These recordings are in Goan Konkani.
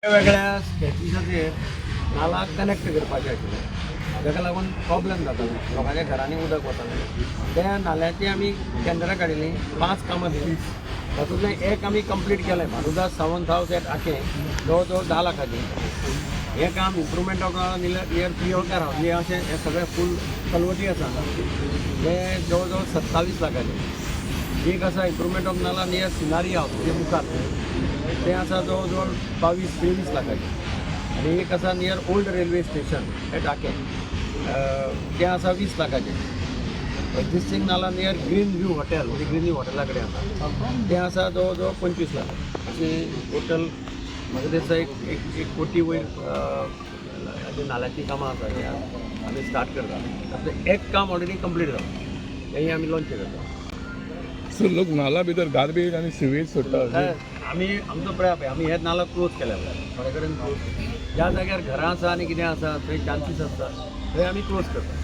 वेगळ्या स्ट्रेचिसाचेर नाला कनेक्ट करपाचें आशिल्लें. ताका लागून प्रॉब्लेम जाताले, लोकांच्या घरांनी उदक वतालें. त्या नाल्याची आमी टेंडरां काडिल्लीं, पांच कामां दिलीं. तातूंतलें एक आमी कंप्लीट केलें, भानुदास सावंत हावस एट आकें, जवळ जवळ 10 लाखाचें हें काम. इम्प्रुवमेंट ऑफ नियर प्रियोळकार हावस, हें अशें हें सगळें फूल कलवटी आसा हांगा, तें जवळ जवळ 27 लाखाचें. एक आसा इम्प्रुवमेंट ऑफ नाला नियर सिनारी हावस, म्हणजे मुखार तें आसा, जवळ जवळ 22-23 लाखाचें. आनी एक आसा near old railway station at आकें, तें आसा 20 लाखाचें. एक्झिस्टींग नाला नियर ग्रीन व्यू हॉटेल, म्हणजे ग्रीन व्यू हॉटेला कडेन आसा, तें आसा जवळ जवळ 25 लाख. अशें टोटल म्हाका दिसता एक एक एक कोटी वयर हाजी नाल्याचीं कामां आसा, हें आमी स्टार्ट करता. तातूंतलें एक काम ऑलरेडी कंप्लीट जालां, तेंय आमी लॉन्च करता. सो लोक नाला भितर गार्बेज आनी सिवेज सोडटा. काय आमी आमचो प्रयास, आमी हे नाला क्लोज केल्या. थोडे कडेन क्लोज, ज्या जाग्यार घरां आसा आनी कितें आसा थंय चान्सीस आसता, थंय आमी क्लोज करता.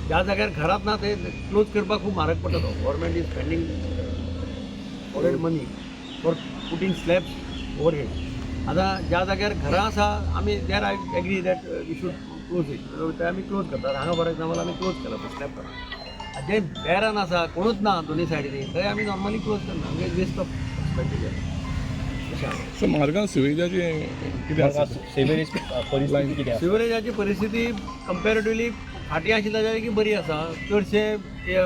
ज्या जाग्यार घरांत ना, थंय क्लोज करपाक खूब म्हारग पडटा. तो government is spending already money for putting slabs over head. आतां ज्या जाग्यार घरां आसा आमी, there I agree that we should close it. ते आमी क्लोज करतात. हांगा फॉर एक्झाम्पल आमी क्लोज केला स्लॅब. जे बेरन आसा, कोणूच ना दोनी सायडीनी, थंय आमी नॉर्मली क्लोज करना. आमगे वेस्ट ऑफ एक्सपेंडिचर अशें आसा. सो मार्गान सिवेजाची कितें आसा? सिवेज परिस्थिती कितें आसा? सिवरेजाची परिस्थिती कंपॅरेटिवली फाटीं आशिल्ल्या जाल्यार की बरी आसा. चडशे हे,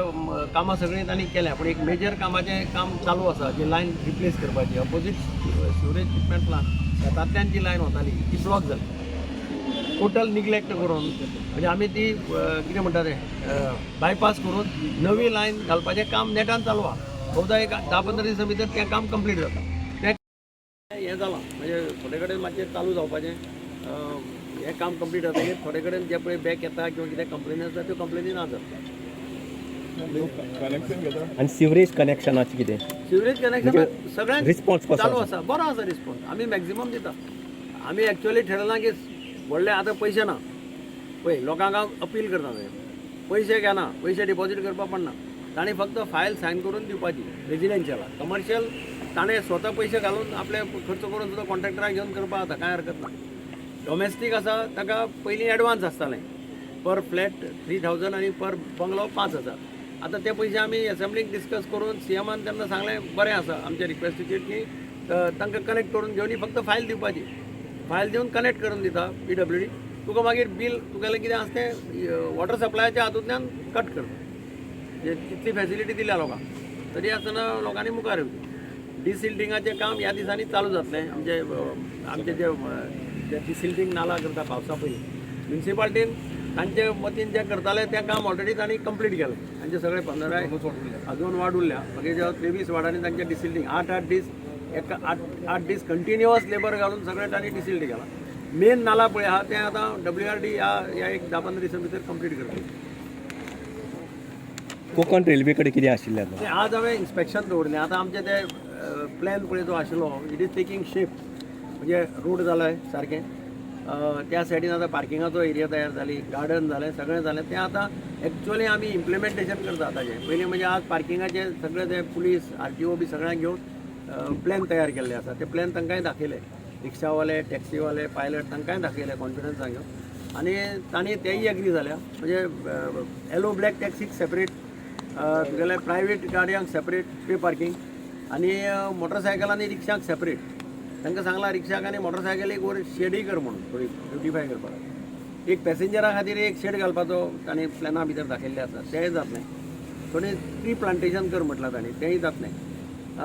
कामां सगळीं तांणी केल्या, पूण एक मेजर कामाचें काम चालू आसा, जी लायन रिप्लेस करपाची. अपोजीट सिवरेज ट्रिटमेंट प्लांट शेतांतल्यान जी लायन वताली ती ब्लॉक जाली, टोटल निग्लेक्ट करून. म्हणजे आमी ती कितें म्हणटा ते बायपास करून नवी लायन घालपाचें काम नेटान चालू आहा. बहुधा एक 10-15 दिसां भितर तें काम कंप्लीट जाता. तें हें जालां, म्हणजे थोडे कडेन मातशें चालू जावपाचें हें काम कंप्लीट जातकीर थोडे कडेन जे पळय बॅक येता किंवा कितें कंप्लेनी आसता, त्यो कंप्लेनी ना जाता. कनेक्शन घेता. आनी सिवरेज कनेक्शनाचें कितें? सिवरेज कनेक्शन सगळ्यांक रिस्पॉन्स कसो चालू आसा? आसा, बरो आसा रिस्पॉन्स. आमी मॅक्झिमम दिता. आमी एक्चुअली ठरयलां की व्हडले आतां पयशे ना पळय, लोकांक हांव अपील करता, थंय पयशे घेना, पयशे डिपॉजीट करपाक पडना. तांणी फक्त फायल सायन करून दिवपाची रेजिडेन्शियलाक. कमर्शियल ताणें स्वता पयशे घालून, आपले खर्च करून सुद्दां कॉन्ट्रॅक्टराक घेवन करपाक जाता, कांय हरकत ना. डोमेस्टीक आसा ताका पयलीं एडवान्स आसतालें, पर फ्लॅट 3000 आनी पर बंगलो 5000. आतां ते पयशे आमी एसेंब्लीक डिस्कस करून सीएमान तेन्ना सांगलें, बरें आसा आमच्या रिक्वेस्टीचेर की तांकां कनेक्ट करून घेवन फक्त फायल दिवपाची. फायल दिवन कनेक्ट करून दिता पीडब्ल्यूडी तुका. मागीर बील तुगेलें कितें आसा तें वॉटर सप्लायाच्या हातूंतल्यान कट करता. म्हणजे इतली फॅसिलिटी दिल्या लोकांक, तरी आसतना लोकांनी मुखार येवचें. डिसिल्टिंगाचें काम ह्या दिसांनी चालू जातलें. आमचे आमचे जे जे डिसिल्टींग नाला करता पावसा पयलीं, म्युनिसिपालिटीन तांचे वतीन जें करताले तें काम ऑलरेडी तांणी कंप्लीट केलें. तांचे सगळे 15, दोन वार्ड उरल्या, बाकीच्या 23 वार्डांनी तांचे डिसिल्टींग 8-8 दीस, एक 8-8 दीस कंटिन्युअस लेबर घालून सगळें तांणी डिसिल्ट केलां. मेन नाला पळय आहा, तें आतां डब्ल्यू आर डी ह्या ह्या एक 10-15 दिसां भितर कंप्लीट करतली. कोंकण रेल्वे कडेन कितें आशिल्लें आतां? ते आज हांवें इन्स्पेक्शन दवरलें. आतां आमचे ते प्लॅन पळय जो आशिल्लो, it is taking shape. म्हणजे रोड जालाय सारकें, त्या सायडीन आतां पार्किंगाचो एरिया तयार जाली, गार्डन जालें, सगळें जालें. तें आतां एक्चुअली आमी इम्प्लिमेंटेशन करता ताजें. पयलीं म्हणजे आज पार्किंगाचे सगळे ते पुलीस, आरटीओ बी सगळ्यांक घेवन प्लॅन तयार केल्ले आसा. ते प्लॅन तांकांय दाखयले, रिक्षावाले, टॅक्सीवाले, पायलट, तांकांय दाखयले कॉन्फिडन्सान घेवन आनी तांणी तेय एग्री जाल्या. म्हणजे येलो ब्लॅक टॅक्सीक सेपरेट, तुगेले प्रायवेट गाडयांक सेपरेट पे पार्कींग आनी मोटरसायकल आनी रिक्षांक सेपरेट. तांकां सांगलां, रिक्षाक आनी मोटरसायकलीक वर शेडय कर म्हणून, थोडी ब्युटिफाय करपाक. एक पॅसेंजरा खातीर एक शेड घालपाचो तांणी प्लॅना भितर दाखयल्लें आसा, तेंय जातलें. थोडी ट्री प्लांटेशन कर म्हटलां तांणी, तेंय जातलें.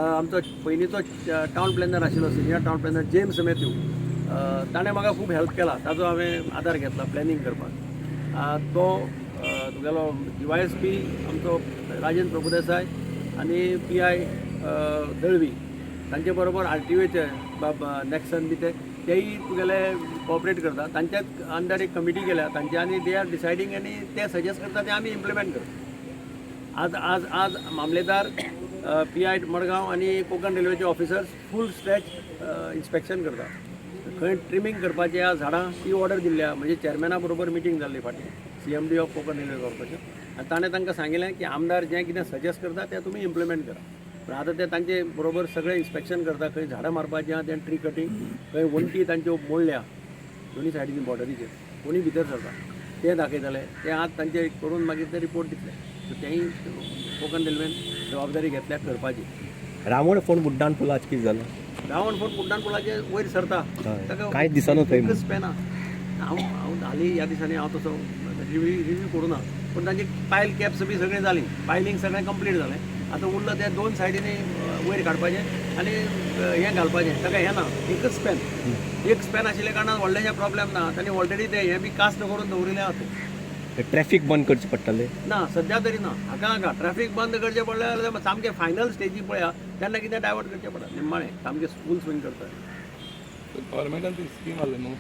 आमचो पयलींचो टावन प्लॅनर आशिल्लो, senior town planner James Mathew, ताणें म्हाका खूब हेल्प केला. ताजो हांवें आदार घेतला प्लॅनिंग करपाक. तो तुगेलो डीवायएसपी आमचो राजेंद्र प्रभुदेसाय आनी पीआय दळवी, तांचे बरोबर आरटीओचे बाब नॅक्सन बी ते तेय तुगेले कॉपरेट करता. तांच्याच अंडर एक कमिटी केल्या तांचे आनी they are deciding आनी ते सजेस्ट करता, ते आमी इम्प्लिमेंट करता. आज आज आज मामलेदार, पीआय मडगांव आनी कोंकण रेल्वेचे ऑफिसर्स फूल स्ट्रेच इन्स्पेक्शन करता. खंय ट्रिमींग करपाची आहा झाडां, ती ऑर्डर दिल्ली आहा. म्हणजे चेअरमॅना बरोबर मिटींग जाल्ली फाटीं, CMD of Konkan railway corporation, आनी ताणें तांकां सांगिल्लें की आमदार जें कितें सजेस्ट करता तें तुमी इम्प्लिमेंट करा. पूण आतां ते तांचे बरोबर सगळें इन्स्पेक्शन करता, खंय झाडां मारपाचीं आहा तें ट्री कटींग, खंय वण्टी तांच्यो मोडल्या दोनी सायडीन बॉर्डरीचेर, कोणी भितर सरता ते दाखयतले. ते आज तांचे करून मागीर ते रिपोर्ट दितले. सो तेंय कोंकण रेल्वेन जबाबदारी घेतल्या करपाची. रावण फोंड बुड्डाण पुलाच कितें जालां? रावण फोर्ट बुड्डाण पुलाचे वयर सरता. हय. ताका कांयच दिसना थंय. एकच पेना. हांव हांव हालीं ह्या दिसांनी हांव तसो रिव्यू करूं ना, पूण तांची पायल कॅप्स बी सगळें जालीं, पायलींग सगळें कंप्लीट जालें. आतां उरलं तें दोन सायडींनी वयर काडपाचें आनी हें घालपाचें. ताका हें ना, एकच स्पॅन, एक स्पॅन आशिल्ल्या कारणान व्हडलेशें प्रॉब्लेम ना. तांणी ऑलरेडी तें हें बी कास्ट करून दवरिल्लें आहा थंय. ट्रॅफिक बंद करचें पडटलें? ना, सद्या तरी ना. हाका नाका ट्रॅफिक बंद करचें पडलें जाल्यार सामकें फायनल स्टेजी पळया तेन्ना कितें डायवर्ट करचें पडटा निमाणें सामकें फूल स्विंग करता. गव्हर्मेंटान ती स्कीम आसली न्हू.